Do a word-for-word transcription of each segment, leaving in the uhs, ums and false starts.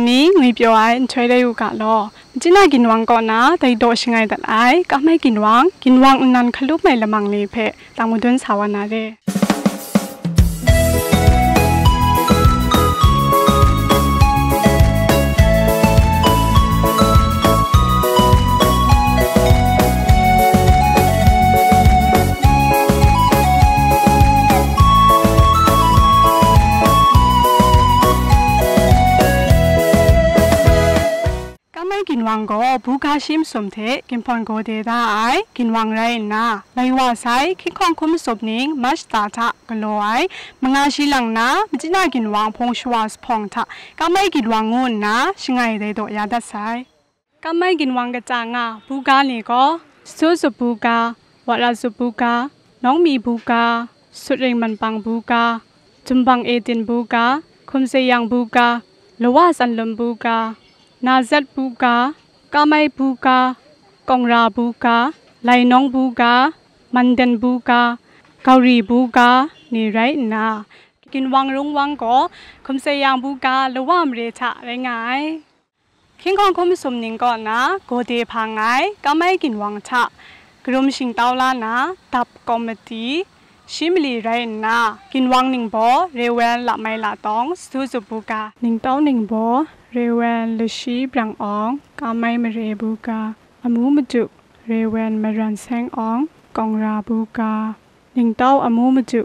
Ni ngwi pyaw ai nhtoi rai u ga law, Machina ginwang kaw na dai daw shangai dat ai Kamai ginwang, ginwang nnan hkalup ai lamang ni hpe tang madun sa wa na re. Kamai ginwang gaw buga shi masum hte ginhpawn gaw de da ai ginwang rai nna, lai wa sai hkying hkawng hkum masum ning March hta hta galaw ai manga shi lang na, Machina ginwang hpung shawa zuphpawng hta Kamai ginwang ngu nna shangai dai daw ya dat sai. Kamai ginwang kaja nga buga ni gaw, Sutsup buga, Wara Sup buga, Nawngmi buga, Sutring Manpang buga, Jumbang Etin buga, Hkum Sayang buga, Lawa Sanlum buga, Nazet buga, Kamai buga, Kawngra buga, Lainawng buga, Manden buga, Gauri buga ni rai nna, ginwang rungwang gaw Hkum Sayang buga lawa mare hta rai nga ai. Hkying hkawng hkum masum ning kaw na gaw de hpang ai Kamai ginwang hta karum shingtau la na dap kawmati shi mali rai nna, ginwang ningbaw Rewen Lamai Latawng, Sutsup buga, ningtau ningbaw Rewen Lashi Brang Awng, Kamai mare buga, amu madu Rewen Maran Seng Awng, Kawngra buga, ningtau amu madu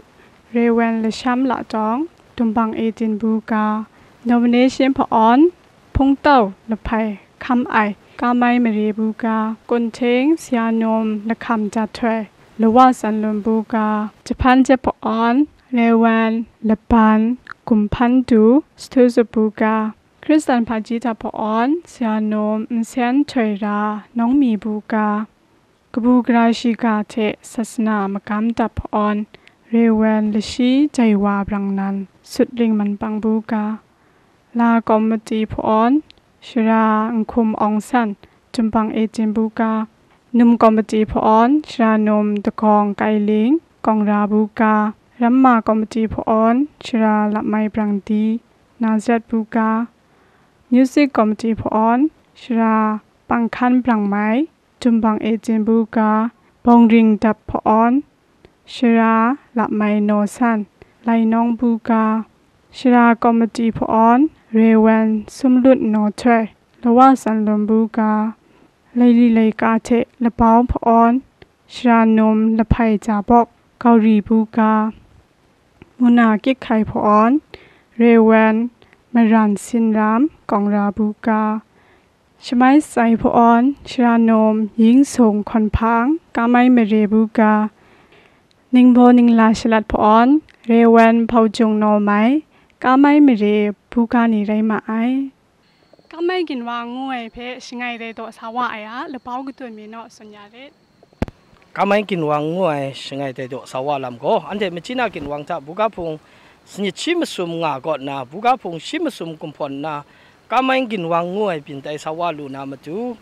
Rewen Lasham Latawng, Dumbang Etin buga, nomination hpa-awn Hpungtau Lahpai Hkam Ai, Kamai mare buga, Kunhteng Sianum Lahkam Jahtoi, Lawa Sanlum buga, Jahpan Jep hpa-awn Rewen Laban Gumhpan Du, Sutsup buga, Hkristan hpaji hta hpa-awn Sianum Nsen Htoi Ra, Nawngmi buga, kabu gara shiga hte sasana magam dap hpa-awn Rewen Lashi Jaiwa Brang Nan, Sutring Manpang buga, la kawmati hpa-awn Shara Nhkum Awng San, Jumbang Etin buga, num kawmati hpa-awn Shara Num Dagawng Kailing, Kawngra buga, ramma kawmati hpa-awn Shara Lamai Brang Di, Nazet buga, music kawmati hpa-awn Shara Pangkhan Brang Mai, Jumbang Etin buga, bawngring dap hpa-awn Shara Lamai Naw San, Lainawng buga, Shara kawmati hpa-awn Rewen Sumlut Naw Htoi, Lawa Sanlum buga, laili laika hte labau hpa-awn Shara Num Lahpai Jabawk, Gauri buga, muna kyik hkai hpa-awn Rewen Maran Sinram, Kawngra buga, shamai sai hpa-awn Shara Num Ying Sung Hkawn Hpang, Kamai mare buga, ningbaw ningla shalat hpa-awn Rewen Hpau Jung Naw Mai, Kamai mare buga ni rai ma ai. Kamai ginwang ngu ai hpe shangai dai daw sa wa ai a, labau katun mi naw tsun ya rit. Kamai ginwang ngu ai shangai dai daw sa wa lam gaw, anhte Machina ginwang hta buga hpung sanit shi masum nga kaw nna, buga hpung shi masum gumhpawn nna, Kamai ginwang ngu ai byin tai sa wa lu na matu,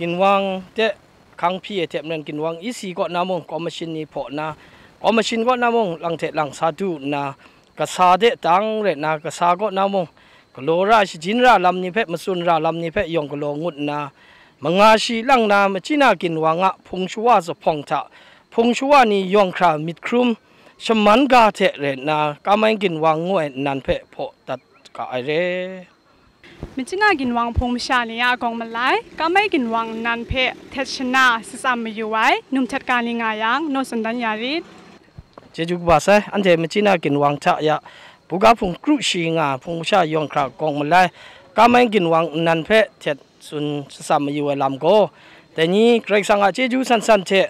ginwang de hkang hpyi ai hte maren ginwang isi kaw na mung, kawmashin ni hpaw nna, kawmashin kaw na mung, lang hte lang sa du nna, kasa de tang rai nna, kasa kaw na mung, galaw ra shajin ra lam ni hpe, matsun ra lam ni hpe yawng galaw ngut nna, manga shi lang na Machina ginwang a hpung shawa zuphpawng hta, hpung shawa ni yawng hkra myit hkrum shaman ga hte rai nna, Kamai ginwang ngu ai nnan hpe hpaw dat ga ai re. Machina ginwang hpung masha ni a gawng malai, Kamai ginwang nnan hpe htet shana shatsam mayu ai, num htet ga ni nga yang, naw tsun dan ya rit. Chyeju kaba sai, anhte Machina ginwang hta ya, buga hpung kru shi nga hpung masha yawng hkra gawng malai, Kamai ginwang nnan hpe htet tsun shatsam mayu ai lam gaw, dai ni Karai Kasang a chyeju san san hte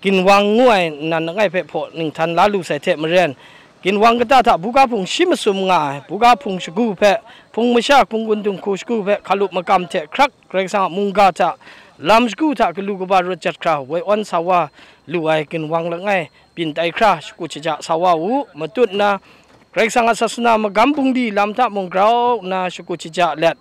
ginwang ngu ai nnan langai hpe hpaw ninghtan la lu sai hte maren, ginwang kata hta buga hpung shi masum nga ai, buga hpung shagu hpe, hpung masha, hpung gun dinghku shagu hpe hkalup makam hte hkrak Karai Kasang a mungga hta, lam shagu hta galu kaba rawt jat hkra woi awn sa wa lu ai ginwang langai, byin tai hkra shakut shaja sa wa u, matut nna, Karai Kasang a sasana magam bungli lam hta mung grau nna shakut shaja let,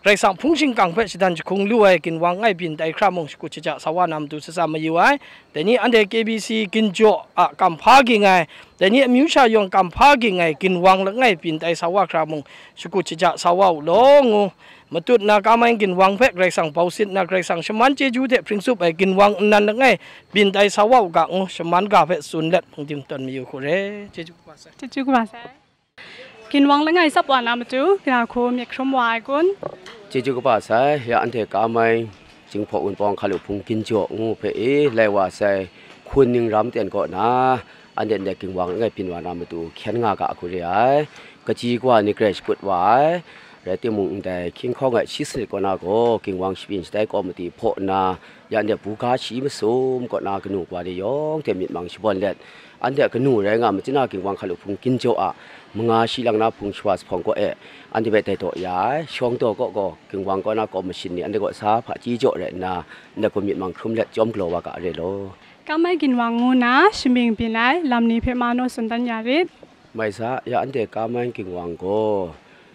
Karai Kasang hpung shingkang hpe shadan jahkung lu ai ginwang langai byin tai hkra mung shakut shaja sa wa na matu shatsam mayu ai. Dai ni anhte K B C ginjaw a kamhpa ging ai, dai ni amyu sha yawng kamhpa ging ai ginwang langai byin tai sa wa hkra mung shakut shaja sa wa u law ngu, matut na kamai ginwang hpe Karai Kasang bau sit na, Karai Kasang shaman chyeju hte hpring tsup ai ginwang nnan langai byin tai sa wa u ga ngu, shaman ga hpe tsun let hpungdim tawn mayu hku re. Chyeju kaba sai. Chyeju kaba sai. Ginwang langai tsap wa na matu, gara hku myit hkrum wa ai kun? Chyeju kaba sai, ya anhte kamai, Jinghpaw Wunpawng Hkalup Hpung ginjaw ngu hpe e, lai wa sai, hkun ning ram ten kaw na, anhte ndai ginwang langai byin wa na matu hkyen nga ga hku re ai. Kaji kawa ni grai shakut wa ai. Rai timung, ndai hkying hkawng ai shi sanit kaw na gaw, ginwang shabyin shatai kawmati hpaw nna, ya anhte buga shi masum kaw na kanu kawa ni yawng hte myit mang shabawn let, anhte a kanu rai nga ai, Machyina Ginwang Hkalup Hpung ginjaw a manga shi lang na hpung shawa jahpawng kaw e, anhte hpe dai daw ya ai. Shawng daw kaw gaw, ginwang kaw na kawm mashin ni anhte kaw sa hpaji jaw rai nna, ndai gaw myit mang hkrum let chyawm galaw wa ga re law. Kamai ginwang ngu na shamying byin ai lam ni hpe ma naw tsun dan ya rit. Mai sa, ya anhte kamai ginwang gaw,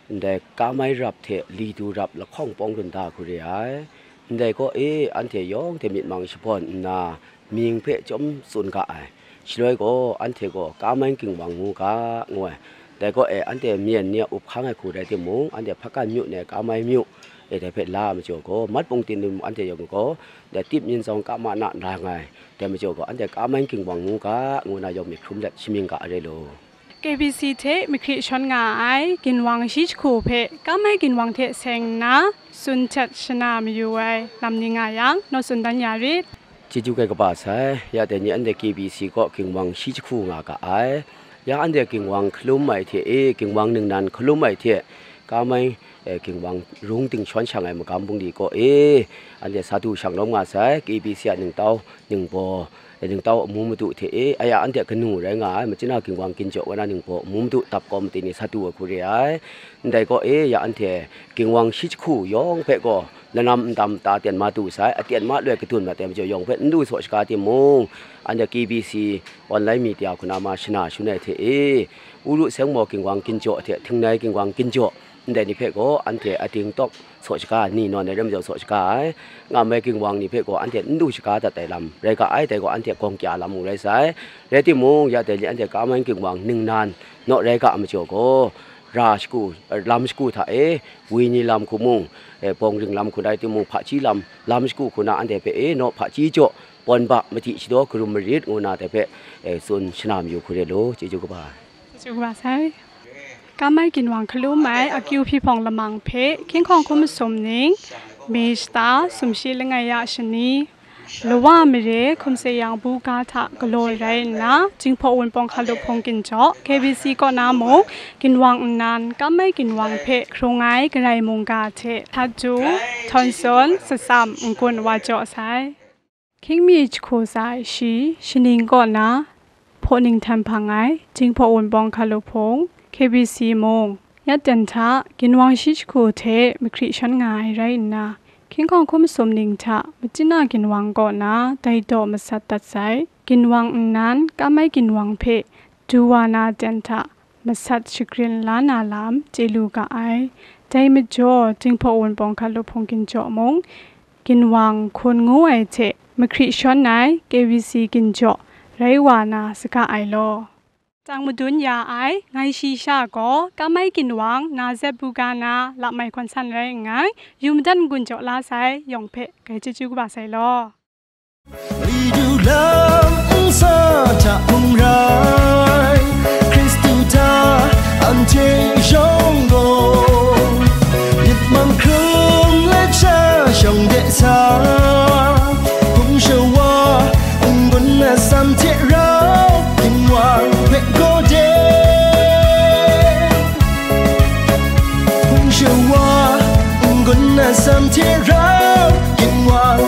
ndai kamai rap hte li du rap lahkawng pawng run da hku re ai. Ndai kaw e, anhte yawng hte myit mang shabawn nna, mying hpe chyawm tsun ga ai. Shaloi gaw, anhte gaw kamai ginwang ngu ga, ngu ai. Dai kaw e, anhte myen ni a up hkang ai hku rai timung, anhte Hpakan myu ni kamai myu e, dai hpe la ai majaw gaw, mat pung tin mung anhte yawng gaw, dai tip nin zawng kama na ra nga ai. Dai majaw gaw, anhte kamai ginwang ngu ga, ngu na yawng myit hkrum let shamying ga ai rai law. K B C hte mahkri shawn nga ai ginwang shi jahku hpe kamai ginwang hte seng nna, tsun htet shana mayu ai lam ni nga yang, naw tsun dan ya rit. Chyeju kaba sai, ya dai ni anhte K B C kaw ginwang shi jahku nga ga ai. Ya anhte ginwang hkalum ai hte e, ginwang ningnan hkalum ai hte, kamai, e, ginwang rung ting shawn shang ai magam bungli kaw e, anhte sa du shang lawm nga sai, K B C a ningtau, ningbaw, e, ningtau amu madu hte e, aya anhte kanu rai nga ai, Machyina Ginwang ginjaw wa na ningbaw amu madu dap kawm mati ni sa du ai hku re ai. Ndai kaw e, ya anhte ginwang shi jahku yawng hpe gaw, lanam ndam nta ten ma du sai, aten ma loi kadun ma ten majaw yawng hpe n du saw shaga timung, anhte K B C online media hku na ma shana shun ai hte e, Uru Sengmaw Ginwang ginjaw hte Htingnai Ginwang ginjaw, ndai ni hpe gaw anhte ating tawk saw shaga, ni nawn ai ram jau saw shaga ai, Ngamai Ginwang ni hpe gaw anhte n du shaga dat ai lam rai ga ai, dai gaw anhte gawng kya lam mung rai sai. Rai timung, ya dai ni anhte Kamai Ginwang ningnan naw rai ga ai majaw gaw, ra shagu, lam shagu hta e, Wini lam hku mung, e, Bawngring lam hku rai timung, hpaji lam, lam shagu hku na anhte hpe e, naw hpaji jaw, pawn ba, mahti shadaw, karum marit ngu na dai hpe, e, tsun shana mayu hku re law, chyeju kaba. Chyeju kaba sai. Kamai Ginwang hkalum ai akyu hpyi hpawng lamang hpe hkying hkawng hkun masum ning, May shata, sumshi langai ya shani, Lawa mare hkum se yang buga hta galaw rai nna, Jinghpaw Wunpawng Hkalup Hpung ginjaw, K B C kaw na mung, ginwang nnan, Kamai Ginwang hpe hkrung ai Karai mungga hte, hta du, htawn tsun, shatsam, n-gun wa jaw sai. Hkyingmi jahku tsa ai shi, shaning kaw na, hpaw ning htan hpang ai, Jinghpaw Wunpawng Hkalup Hpung, K B C mung, Yat ten hta, ginwang shi jahku hte mahkri shawn nga ai rai nna, hkying hkawng hkum masum ning hta, Machyina Ginwang kaw na dai daw masat dat sai, ginwang nnan, Kamai Ginwang hpe du wa na ten hta, masat shagrin la na lam chye lu ga ai. Dai majaw, Jinghpaw Wunpawng Hkalup Hpung ginjaw mung, ginwang hkun ngu ai hte mahkri shawn ai K B C ginjaw rai wa na saga ai law. Tang madun ya ai, ngai shi sha gaw, Kamai Ginwang, na zet buga na, lamai hkawn san rai nngai, yu madat n-gun jaw la sai, yawng hpe, kai chyeju kaba sai law. Lidu lam nsa hta hpung rai, Hkristu hta anhte shawng gaw, myit mang hkrum let sha shawng de sa, hpung shawa n-gun atsam hte rau, Ginwang hpe gaw de. Hpung shawa n-gun atsam hte rau, Ginwang